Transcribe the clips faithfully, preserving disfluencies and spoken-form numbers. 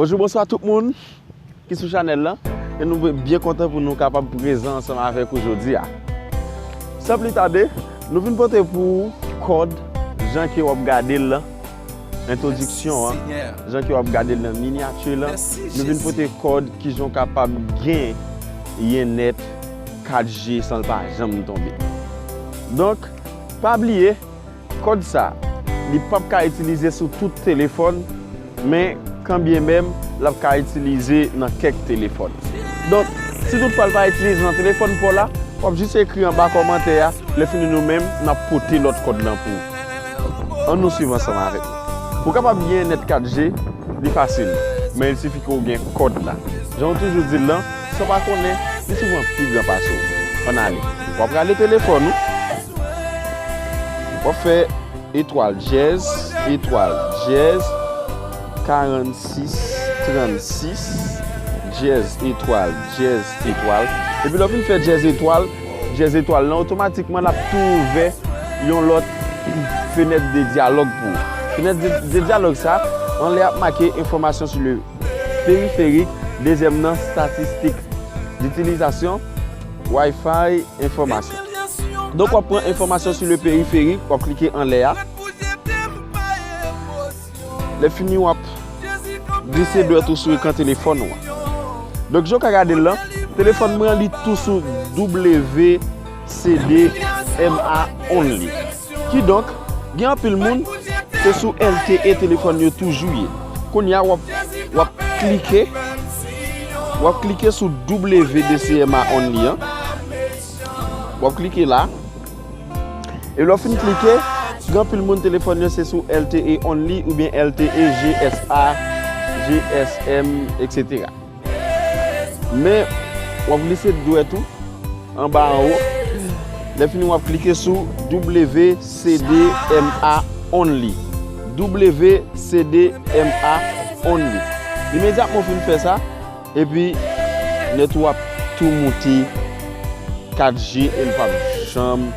Bonjou, bonswa tout moun ki sou chanèl lan. E nou byen kontan pou nou kapab prezan ansanm avèk ou jodi a. San pli tade, nou vin pote pou ou kòd, jan ke w ap gade l lan, entwodiksyon an, jan ke w ap gade l nan minyati lan. Nou vin pote kòd ki jan w kapab genyen nèt kat G san l pa janm tonbe. Donk, pa bliye, kòd sa, li p ap ka itilize sou tout telefòn, men kanbyenmenm l ap ka itilize nan kèk telefòn. Donk, si toutfwa l pa itilize nan telefòn pa w la, w ap jis ekri anba kòmantè a, lè fini nou menm, n ap pote lòt kòd lan pou ou. Ann nou swiv ansanm avèk mwen. Pou w kapab genyen nèt kat G, li fasil, men il sifi ke w gen kòd la. Jan w toujou di l lan, sa w pa konnen, li souvan pi gran pase w. Ann ale. W ap rale telefòn ou. W ap fè etwal dyèz, etwal dyèz, karannsis, trannsis, dyèz, etwal, dyèz, etwal. Epi lè w fin fè dyèz etwal, dyèz etwal lan, otomatikman l ap tou ouvè yon lòt fenèt de dyalòg pou ou. Fenèt de, de dyalòg sa, anlè ap make enfòmasyon sou le perifèrik, dezyèm nan statistik ditilizasyon, Wi-Fi, enfòmasyon. Donk, w ap pran enfòmasyon sou le perifèrik, w ap klike anlè a. Lè fini, w ap glise dwèt ou sou ekran telefòn ou an. Donk, jan w ka gade l lan, telefòn mwen an, li tou sou W C D M A only. Kidonk, gen anpil moun, se sou L T E telefòn yo toujou ye. Kounye a, w ap, w ap klike, w ap klike sou W D C M A only an. W ap klike la. E lè w fin klike, gen anpil moun telefòn yo se sou L T E only oubyen L T E G S A, G S M, et cetera. Men, w ap glise dwèt ou anba anwo. Lè fini, w ap klike sou W C D M A only. W C D M A only. Imedyatman w fin fè sa, epi nèt ou ap tou moute kat G e l p ap janm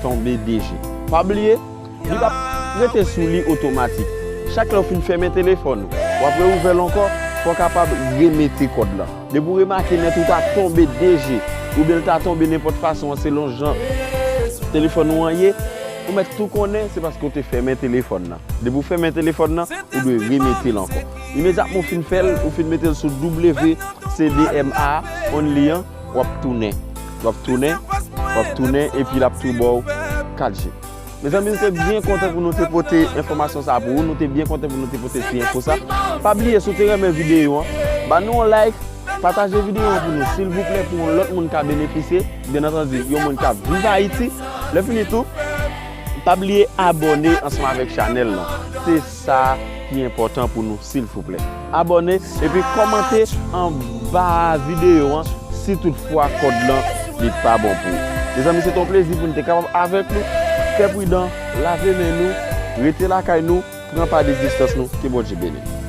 tonbe de G. Pa bliye, li p ap rete sou li otomatik. Chak lè w fin fèmen telefòn ou, w ap reouvè l ankò, fò w kapab remete kòd lan. Depi w remake nèt ou ta tonbe de G, oubyen l ta tonbe nenpòt fason an selon jan telefòn ou an ye, ou mèt tou konnen se paske w te fèmen telefòn nan. Depi w fèmen telefòn nan, ou dwe remete l ankò. Imedyatman w fin fè l, ou fin mete l sou W C D M A only an, w ap tounen. W ap tounen, w ap tounen, epi l ap tou ba w kat G. Mezanmi, nou te byen kontan pou nou te pote enfòmasyon sa pou ou. Nou te byen kontan pou nou te pote ti enfo sa. Pa bliye, si w te renmen videyo an, ba nou yon like, pataje videyo an pou nou, silvouplè, pou yon lòt moun ka benefisye, byen antandi, yon moun k ap viv Ayiti. Lè fini tou, pa bliye abòne ansanm avèk chanèl lan. Se sa ki enpòtan pou nou, silvouplè. Abòne epi kòmante anba videyo an si toutfwa kòd lan li pa bon pou ou. Mezanmi, se te yon plezi pou n te kapab avèk nou. Trè pridan, lave men nou, rete lakay nou, pran pa de distans nou. Ke Bondye beni nou.